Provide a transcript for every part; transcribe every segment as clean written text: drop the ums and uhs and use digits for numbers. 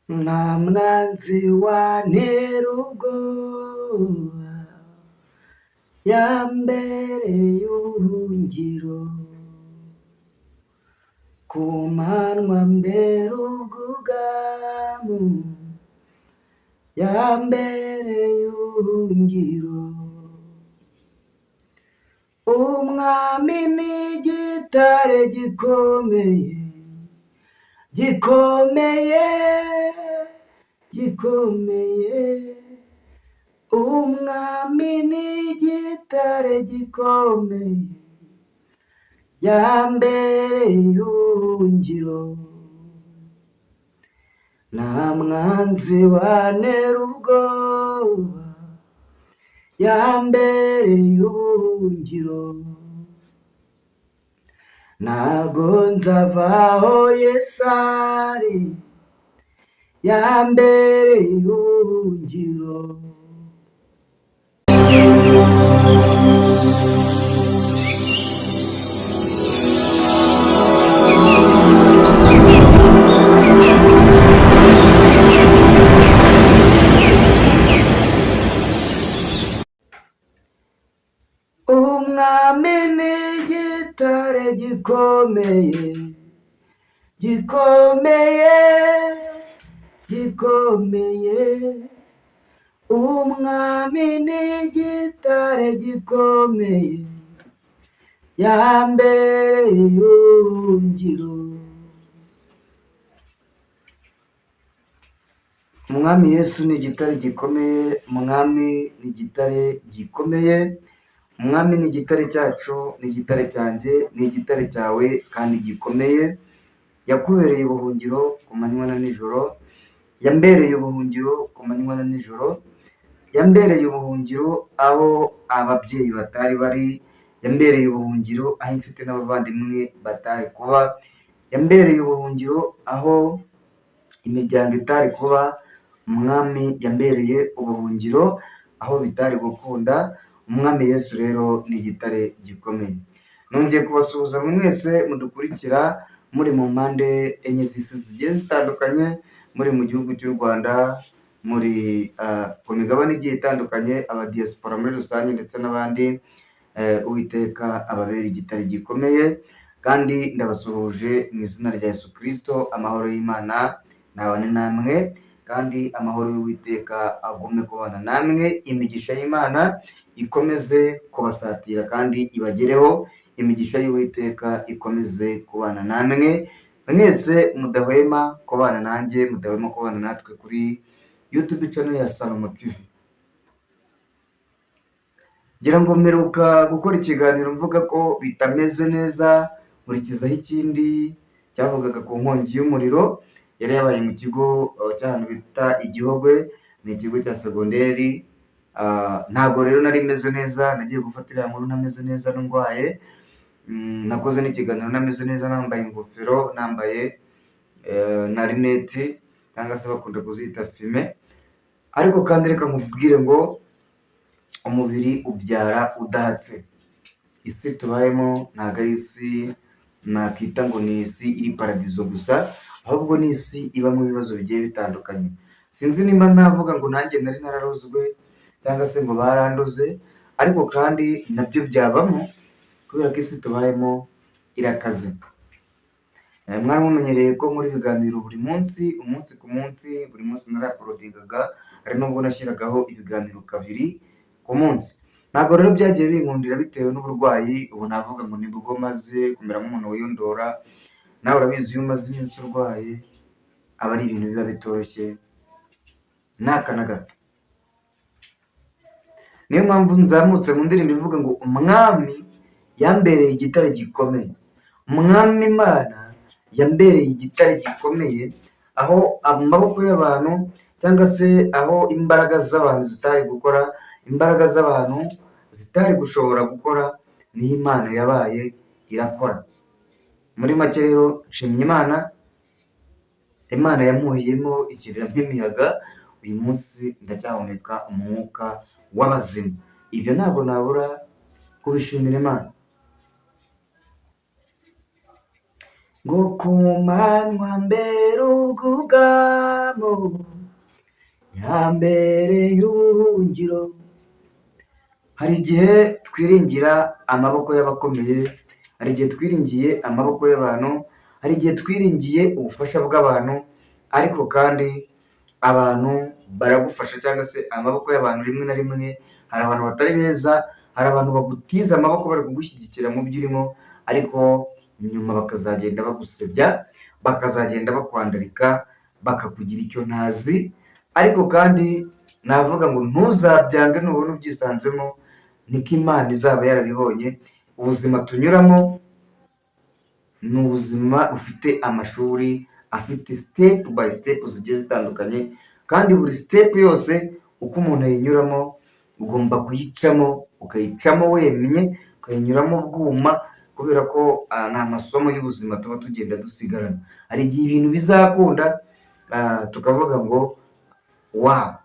Nta mwanzi wantera ubwoba, yambereye ubuhungiro, ku manywa ambera ubwugamo, yambereye ubuhungiro. Umwami ni igitare gikomeye, gikomeye, gikomeye, umwami ni igitare gikomeye, yambereye ubuhungiro. Nta mwanzi wantera ubwoba, yambereye ubuhungiro. Ntago nzava aho Yesu ari, yambereye ubuhungiro. Umwami ni igitare gikomeye, gikomeye, gikomeye, umwami ni igitare gikomeye, yambereye ubuhungiro. Umwami Yesu ni igitare gikomeye, umwami ni igitare gikomeye, umwami ni igitare cyacu, ni igitare cyanjye, ni igitare cyawe kandi gikomeye, yakubereye ubuhungiro ku manywa na nijoro, yambereye ubuhungiro ku manywa na nijoro, yambereye ubuhungiro aho ababyeyi batari bari, yambereye ubuhungiro aho inshuti n'abavandimwe batari kuba, yambereye ubuhungiro aho imiryango itari kuba, umwami yambereye ubuhungiro aho bitari gukunda, umwami Yesu rero ni igitare gikomeye. Nongeye kubasuhuza mwese mudukurikira muri mu mpande enye z'isi zigiye zitandukanye, muri mu gihugu cy'u Rwanda, muri ku migabane igiye itandukanye, abadiyasipora muri rusange ndetse n'abandi, Uwiteka ababere igitare gikomeye, kandi ndabasuhuje mu izina rya Yesu Kristo, amahoro y'Imana nabane namwe, kandi amahoro y'Uwiteka agume kubana namwe, imigisha y'Imana ikomeze kubasatira kandi ibagereho, imigisha y'Uwiteka ikomeze kubana namwe, mwese mudahwema kubana nanjye, mudahwema kubana natwe kuri YouTube channel ya Salomo TV. Ngira ngo mperuka gukora ikiganiro mvuga ko bitameze neza, nkurikizaho ikindi cyavugaga ku nkongi y'umuriro yari yabaye mu kigo cy'ahantu bita i Gihogwe, ni ikigo cya segonderi. Ntabwo rero nari meze neza, nagiye gufata iriya nkuru ntameze neza ndwaye, nakoze n'ikiganiro ntameze neza, nambaye ingofero, nambaye na rineti cyangwa se bakunda kuzita fime, ariko kandi reka nkubwire ngo umubiri ubyara udahatse. Isi tubayemo ntabwo ari isi nakita ngo ni isi iri paradizo gusa, ahubwo ni isi ibamo ibibazo bigiye bitandukanye. Sinzi nimba navuga ngo nanjye nari nararozwe cyangwa se ngo barandoze, ariko kandi nabyo byabamo kubera ko isi tubayemo irakaze. Mwari mumenyereye ko nkora ibiganiro buri munsi, umunsi ku munsi, buri munsi narakorodingaga, hari n'ubwo nashyiragaho ibiganiro kabiri ku munsi. Ntabwo rero byagiye binkundira bitewe n'uburwayi, ubu navuga ngo nibwo maze kumera nk'umuntu wiyondora, nawe urabizi iyo umaze iminsi urwaye, aba ari ibintu biba bitoroshye n'aka na gato. Niyo mpamvu nzamutse mu ndirimbo ivuga ngo umwami yambereye igitare gikomeye, umwami Imana yambereye igitare gikomeye, aho amaboko y'abantu cyangwa se aho imbaraga z'abantu zitari gukora, imbaraga z'abantu zitari gushobora gukora, niho Imana yabaye irakora. Muri make rero nshimye Imana, Imana yampuhiyemo ishyirira nk'imiyaga, uyu munsi ndacyahumeka umwuka w'abazima. Ibyo ntabwo nabura kubishimira Imana. Ngo ku manywa mbere ubwugamo, yambere y'ubuhungiro. Hari igihe twiringira amaboko y'abakomeye, hari igihe twiringiye amaboko y'abantu, hari igihe twiringiye ubufasha bw'abantu, ariko kandi abantu baragufasha cyangwa se amaboko y'abantu rimwe na rimwe, hari abantu batari beza, hari abantu bagutiza amaboko bari kugushyigikira mu byo urimo, ariko nyuma bakazagenda bagusebya, bakazagenda bakwandarika, bakakugira icyo ntazi, ariko kandi navuga ngo ntuzabyange nubona ubyisanzemo, niko Imana izaba yarabibonye. Ubuzima tunyuramo ni ubuzima bufite amashuri afite step by step zigiye zitandukanye, kandi buri step yose uko umuntu ayinyuramo ugomba kuyicamo, ukayicamo wemye, ukayinyuramo bwuma, kubera ko ni amasomo y'ubuzima tuba tugenda dusigarana. Hari igihe ibintu bizakunda, tukavuga ngo wow,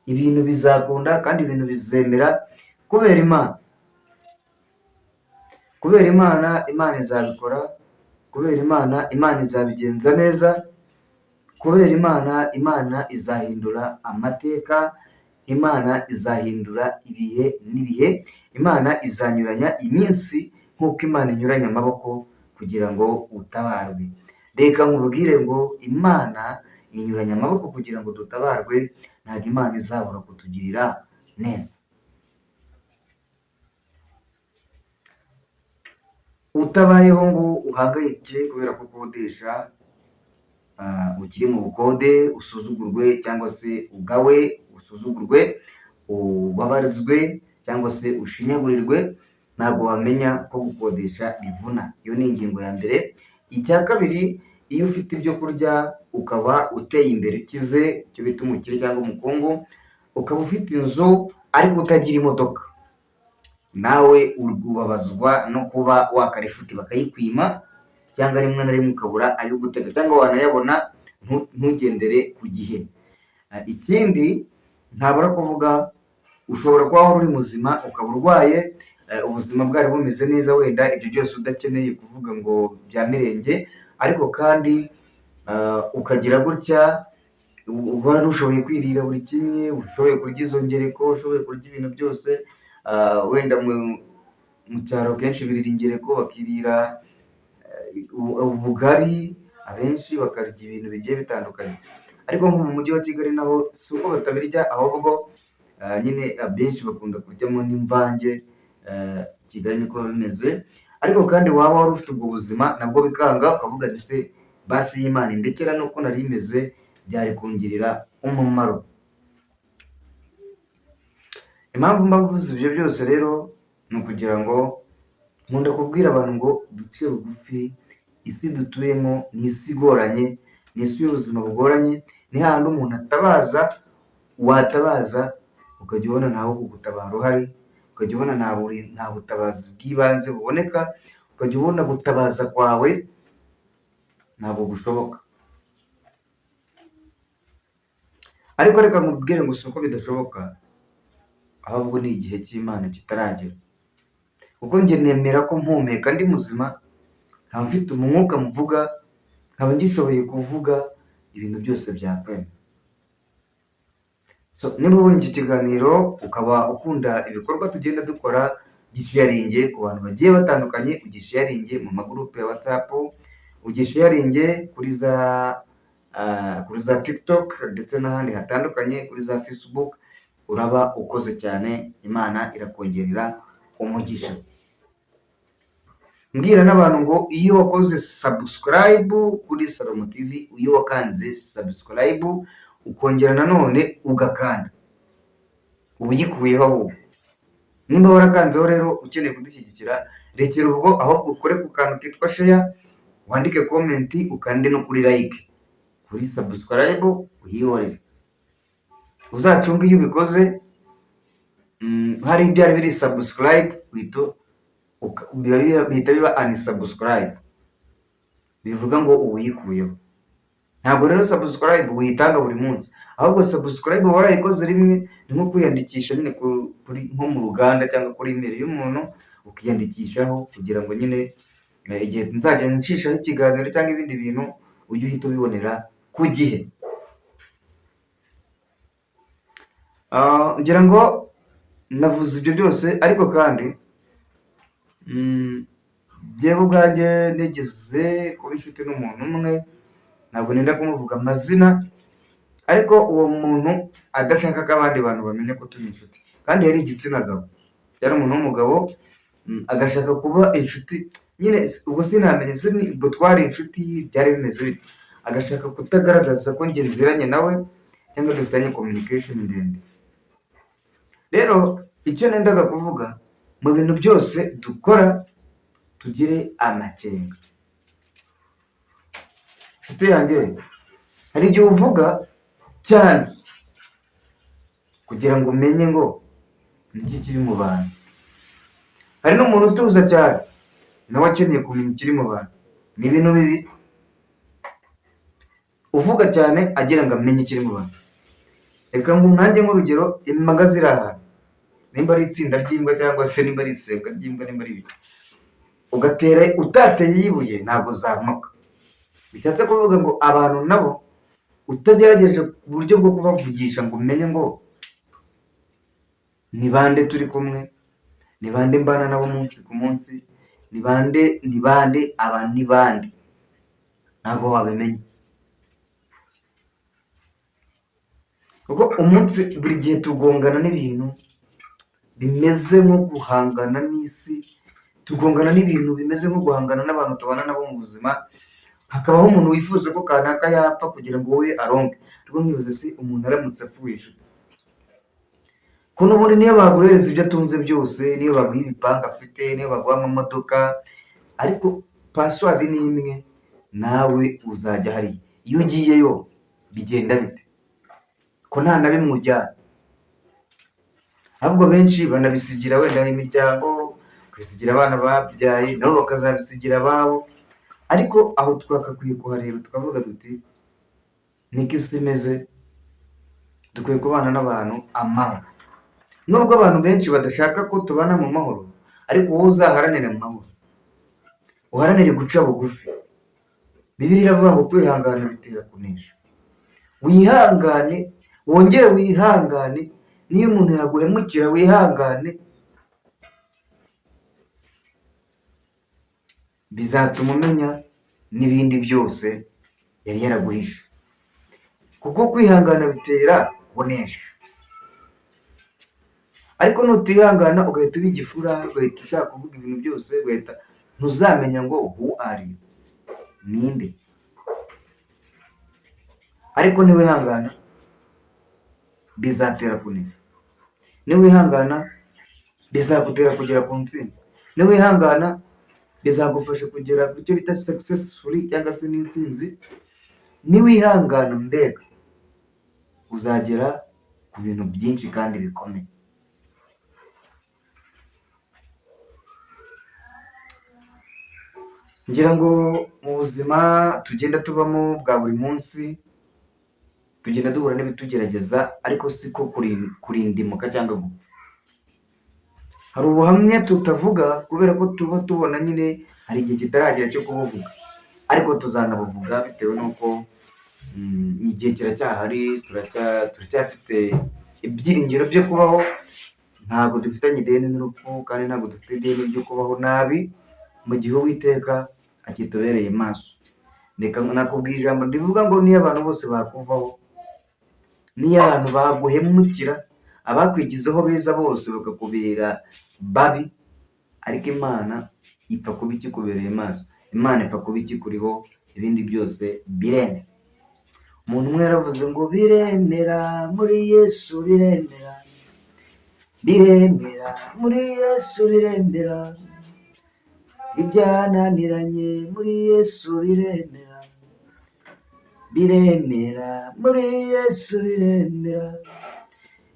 ibintu bizakunda kandi ibintu bizemera kubera Imana. Kubera Imana, Imana izabikora, kubera Imana, Imana izabigenza neza, kubera Imana, Imana izahindura amateka, Imana izahindura ibihe n'ibihe, Imana izanyuranya iminsi nk'uko Imana inyuranya amaboko kugira ngo utabarwe. Reka nkubwire ngo Imana inyuranya amaboko kugira ngo dutabarwe, ntabwo Imana izabura kutugirira neza. Utabayeho ngo uhangayike kubera ko ukodesha, ukiri mu bukode, usuzugurwe cyangwa se ugawe, usuzugurwe, ubabarizwe cyangwa se ushinyagurirwe, ntabwo wamenya ko gukodesha bivuna. Iyo ni ingingo ya mbere. Icya kabiri, iyo ufite ibyo kurya ukaba uteye imbere ukize, icyo bita umukire cyangwa umukungu, ukaba ufite inzu ariko utagira imodoka, nawe ubabazwa no kuba wakarifuti bakayikwima, cyangwa rimwe na rimwe ukabura ayo gutega, cyangwa wanayabona ntugendere ku gihe. Ikindi ntabura kuvuga, ushobora kuba wari uri muzima ukaba urwaye, ubuzima bwari bumeze neza, wenda ibyo byose udakeneye kuvuga ngo bya mirenge, ariko kandi ukagira gutya, wari ushoboye kwirira buri kimwe, ushoboye kurya izo ngereko, ushoboye kurya ibintu byose, wenda mu cyaro kenshi birira ingereko, bakirira ubugari, abenshi bakarya ibintu bigiye bitandukanye. Ariko nko mu mujyi wa Kigali naho si uko batabirya, ahubwo nyine abenshi bakunda kuryamo n'imvange, Kigali niko biba bimeze, ariko kandi waba wari ufite ubwo buzima nabwo bikanga, ukavuga ati se basi iyo Imana indekera nuko nari meze byari kungirira umumaro. Impamvu mba mvuze ibyo byose rero ni ukugira ngo nkunda kubwira abantu ngo duce bugufi, isi dutuyemo ni isi igoranye, ni isi y'ubuzima bugoranye, ni hahandi umuntu atabaza, watabaza ukajya ubona ntawe kugutabara uhari, ukajya ubona nta butabazi bw'ibanze buboneka, ukajya ubona gutabaza kwawe ntabwo gushoboka. Ariko reka nkubwire ngo si uko bidashoboka, ahubwo ni igihe cy'Imana kitaragera. Kuko njye nemera ko mpumeka ndi muzima, nkaba mfite umwuka mvuga, nkaba ngishoboye kuvuga, ibintu byose byakwemera. So, niba ubonye iki kiganiro ukaba ukunda ibikorwa tugenda dukora, gisharinge ku bantu bagiye batandukanye, ugisharinge mu magurupe ya WhatsApp, ugisharinge kuri za TikTok ndetse n'ahandi hatandukanye, kuri za Facebook, uraba ukoze cyane, Imana irakongerera umugisha. Mbwira n'abantu ngo iyo wakoze subscribe kuri Salomo TV, iyo wakanze subscribe ukongera nanone ugakanda, uba uyikuyeho ahubwo. Nimba warakanzeho rero ukeneye kudushyigikira, rekera ubwo, ahubwo ukore ku kantu kitwa share, wandike comment, ukande no kuri like, kuri subscribe uyihorere. Uzacunge iyo ubikoze, hari ibyari biri subscribe bihita biba unsubscribe, bivuga ngo uba uyikuyeho. Ntabwo rero subscribe uyitanga buri munsi, ahubwo subscribe warayikoze rimwe, ni nko kwiyandikisha nyine kuri nko mu ruganda cyangwa kuri email y'umuntu, ukiyandikishaho kugira ngo nyine Igihe nzajya ncishaho ikiganiro cyangwa ibindi bintu, ujye uhita ubibonera ku gihe. Ngira ngo navuze ibyo byose, ariko kandi jyewe ubwanjye nigeze kuba inshuti n'umuntu umwe, ntabwo nenda kumuvuga amazina, ariko uwo muntu adashaka ko abandi bantu bamenya ko turi inshuti, kandi yari igitsina gabo, yari umuntu w'umugabo, agashaka kuba inshuti nyine, ubwo sinamenye ubwo twari inshuti byari bimeze bite, agashaka kutagaragaza ko njye nziranye nawe cyangwa dufitanye communication ndende. Rero icyo nendaga kuvuga, mu bintu byose dukora tugire amakenga. Inshuti yanjye, hari igihe uvuga cyane kugira ngo umenye ngo niki kiri mu bantu. Hari n'umuntu utuza cyane nawe akeneye kumenya ikiri mu bantu. Ni ibintu bibiri, uvuga cyane agira ngo amenye ikiri mu bantu. Reka ngo nkanjye nk'urugero, imbwa ziri ahantu, nimba ari itsinda ry'imbwa cyangwa se nimba ari isenga ry'imbwa, nimba ari ibiki, ugatera utateye ibuye ntabwo zamuka. Bishatse kuvuga ngo abantu nabo utagerageje uburyo bwo kubavugisha ngo umenye ngo ni bande turi kumwe, ni bande mbana nabo umunsi ku munsi, ni bande, ni bande, aba ni bande, ntabwo wabimenya. Kuko umunsi buri gihe tugongana n'ibintu bimeze nko guhangana n'isi, tugongana n'ibintu bimeze nko guhangana n'abantu tubana nabo mu buzima, hakabaho umuntu wifuza ko kanaka yapfa kugira ngo wowe aronke. Ariko nkibaza se umuntu aramutse apfuye inshuti, ko n'ubundi niyo baguhereza ibyo atunze byose, niyo baguha ibipangu afite, niyo baguha amamodoka, ariko password ni imwe, nawe uzajya hariya. Iyo ugiyeyo bigenda bite? Ko nta na bimwe ujyana? Ahubwo benshi banabisigira wenda imiryango, bakabisigira abana babyaye, nabo bakazabisigira ababo, ariko aho twakakwiye kuhareba tukavuga duti niko isi imeze, dukwiye kubana n'abantu amahoro. Nubwo abantu benshi badashaka ko tubana mu mahoro, ariko wowe uzaharanire amahoro, uharanire guca bugufi. Bibiliya iravuga ngo kwihangana bitera kunesha. Wihangane, wongere wihangane, niyo umuntu yaguhemukira wihangane, bizatuma umenya n'ibindi byose yari yaraguhishe. Kuko kwihangana bitera kunesha. Ariko nutihangana ugahita uba igifura, ugahita ushaka kuvuga ibintu byose, ugahita ntuzamenya ngo who are you, ninde. Ariko niwihangana bizatera kunesha, niwihangana bizagutera kugera ku ntsinzi, niwihangana bizagufasha kugera ku cyo bita successful cyangwa se n'intsinzi, niwihangana mbega uzagera ku bintu byinshi kandi bikomeye. Ngira ngo mu buzima tugenda tubamo bwa buri munsi, tugenda duhura n'ibitugerageza, ariko siko kurindimuka cyangwa gupfa. Hari ubuhamya tutavuga kubera ko tuba tubona nyine hari igihe kitaragera cyo kubuvuga, ariko tuzanabuvuga bitewe n'uko igihe kiracyahari, turacyafite ibyiringiro byo kubaho, ntabwo dufitanye ideni n'urupfu kandi ntabwo dufite ideni ryo kubaho nabi, mu gihe Uwiteka akitubereye maso. Reka nakubwiye ijambo rivuga ngo niyo abantu bose bakuvaho, niyo abantu baguhemukira, abakwigizeho beza bose bakakubera babi, ariko Imana ipfa kuba ikikubereye maso, Imana ipfa kuba ikikuriho, ibindi byose biremera. Umuntu umwe yaravuze ngo biremera muri Yesu, biremera, biremera muri Yesu, biremera, ibyananiranye muri Yesu biremera, biremera muri Yesu, biremera.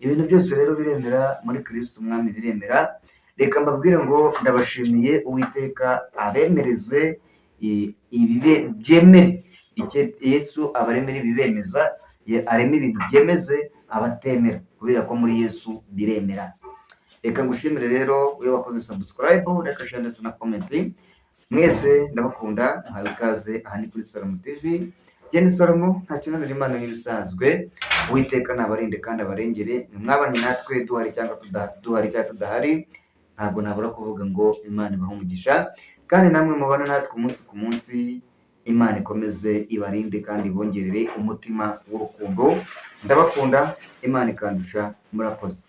Ibintu byose rero biremera muri Kristo Umwami, biremera. Reka mbabwire ngo ndabashimiye, Uwiteka abemereze byemere, Yesu abaremere ibibemeza, areme ibintu byemeze abatemera, kubera ko muri Yesu biremera. Reka ngushimire rero wowe wakoze subscribe, reka share ndetse na comment. Mwese ndabakunda, muhawe ikaze. Aha ni kuri Salomo TV. Genda Salomo, nta kinanira Imana nk'ibisanzwe. Uwiteka nabarinde kandi abarengere. Mwabanye natwe duhari cyangwa duhari cyangwa tudahari, ntabwo nabura kuvuga ngo Imana ibahe umugisha. Kandi namwe mubana natwe umunsi ku munsi, Imana ikomeze ibarinde kandi ibongerere umutima w'urukundo. Ndabakunda, Imana ikandusha. Murakoze.